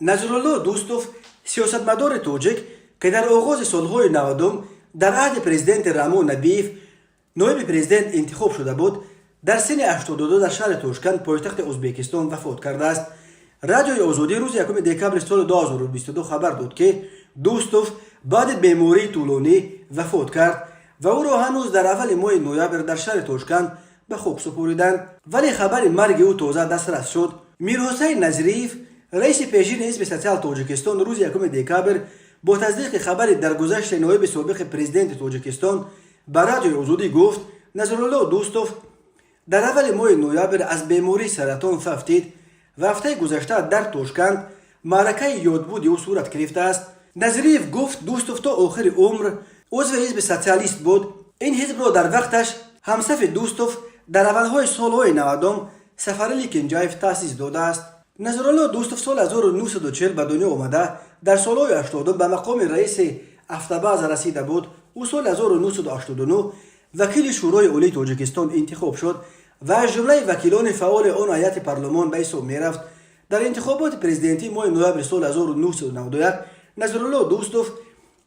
Назрулло Дӯстов, сиёсатмадори тоҷик, ки дар оғози солҳои 90-ум дар аҳди президенти Раҳмон Набиев ноиби президент интихоб шуда буд, дар синни 82 дар шаҳри Тошканд, пойтахти Ӯзбекистон, вафот кардааст. Радиои Озодӣ рӯзи 1 декабри соли 2022 хабар дод, ки Дӯстов баъди бемории тӯлонӣ вафот кард ва ӯро ҳанӯз дар аввали моҳи ноябр дар шаҳри Тошканд ба хок супориданд, вале хабари марги ӯ тоза дастрас шуд. Мирҳусайн Назриев, раиси пешини Ҳизби Социал Тоҷикистон, рӯзи 1 декабр бо тасдиқи хабари даргузашти ноиби собиқи президенти Тоҷикистон ба Радиои Озодӣ гуфт: Назрулло Дӯстов дар аввали моҳи ноябр аз бемории саратон фавтид ва ҳафтаи гузашта дар Тошканд маъракаи ёдбуди ӯ сурат гирифтааст. Назриев гуфт, Дӯстов то охири умр узви Ҳизби Социалист буд. Ин ҳизбро дар вақташ ҳамсафи Дӯстов дар аввалҳои солҳои 90-ум Сафарали Кенҷаев таъсис додааст. Назрулло Дӯстов соли 1940 ба дунё омада, дар солҳои 80 ба мақоми раиси автобаза расида буд. Ӯ соли 1989 вакили Шӯрои Олии Тоҷикистон интихоб шуд ва аз ҷумлаи вакилони фаъоли он ҳайати парлумон ба ҳисоб мерафт. Дар интихоботи президентӣ моҳи ноябри соли 1991 Назрулло Дӯстов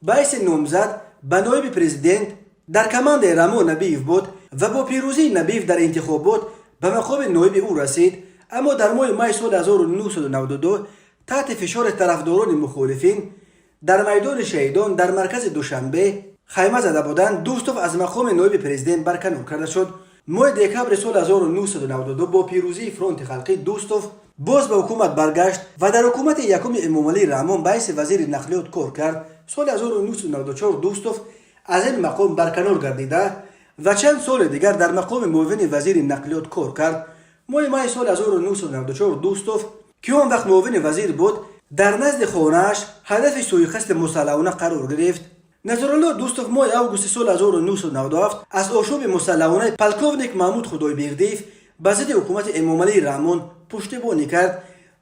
ба ҳайси номзад ба ноиби президент дар командаи Раҳмон Набиев буд ва бо пирӯзии Набиев дар интихобот ба мақоми ноиби ӯ расид. Аммо дар моҳи май соли 1992 таҳти фишори тарафдорони мухолифин дар Майдони Шаҳидон дар маркази Душанбе хайма зада буданд, Дӯстов аз мақоми ноиби президент барканор карда шуд. Моҳи декабри соли 1992 бо пирӯзии Фронти Халқӣ Дӯстов боз ба ҳукумат баргашт ва дар ҳукумати якуми Эмомалӣ Раҳмон ба ҳайси вазири нақлиёт кор кард. Соли 1994 Дӯстов аз ин мақом барканор гардида ва чанд соли дигар дар мақоми муовини вазири нақлиёт кор кард. Моҳи майи соли 1994 Дӯстов, ки он вақт муовини вазир буд, дар назди хонааш ҳадафи сӯиқасди мусаллаҳона қарор гирифт. Назрулло Дӯстов моҳи августи соли 1997 аз ошӯби мусаллаҳонаи полковник Маҳмуд Худойбердиев ба зидди ҳукумати Эмомалии Раҳмон пуштибонӣ кард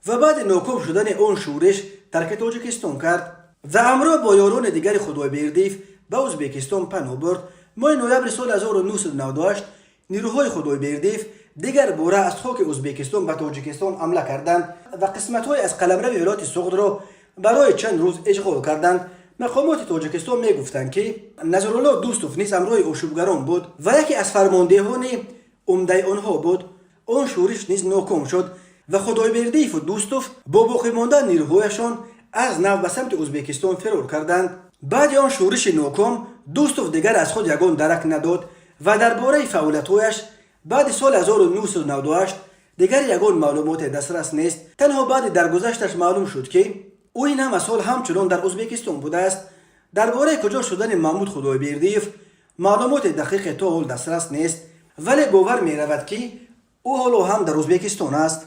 ва баъди ноком шудани он шӯриш тарки Тоҷикистон кард ва ҳамроҳ бо ёрони дигари Худойбердиев ба Ӯзбекистон паноҳ бурд. Моҳи ноябри соли 1998 нирӯҳои Худойбердиев дигар бора аз хоки Ӯзбекистон ба Тоҷикистон ҳамла карданд ва қисматҳое аз қаламрави вилояти Суғдро барои чанд рӯз ишғол карданд. Мақомоти Тоҷикистон мегуфтанд, ки Назрулло Дӯстов низ ҳамроҳи ошӯбгарон буд ва яке аз фармондеҳони умдаи онҳо буд. Он шӯриш низ ноком шуд ва Худойбердиеву Дӯстов бо боқимонда нирӯҳояшон аз нав ба самти Ӯзбекистон фирор карданд. Баъди он шӯриши ноком Дӯстов дигар аз худ ягон дарак надод ва дар бораи фаъолиятҳояш баъди соли 1998 дигар ягон маълумоте дастрас нест. Танҳо баъди даргузашташ маълум шуд, ки ӯ ин ҳама сол ҳамчунон дар Ӯзбекистон будааст. Дар бораи куҷо шудани Маҳмуд Худойбердиев маълумоти дақиқе то ҳол дастрас нест, вале бовар меравад, ки ӯ ҳоло ҳам дар Ӯзбекистон аст.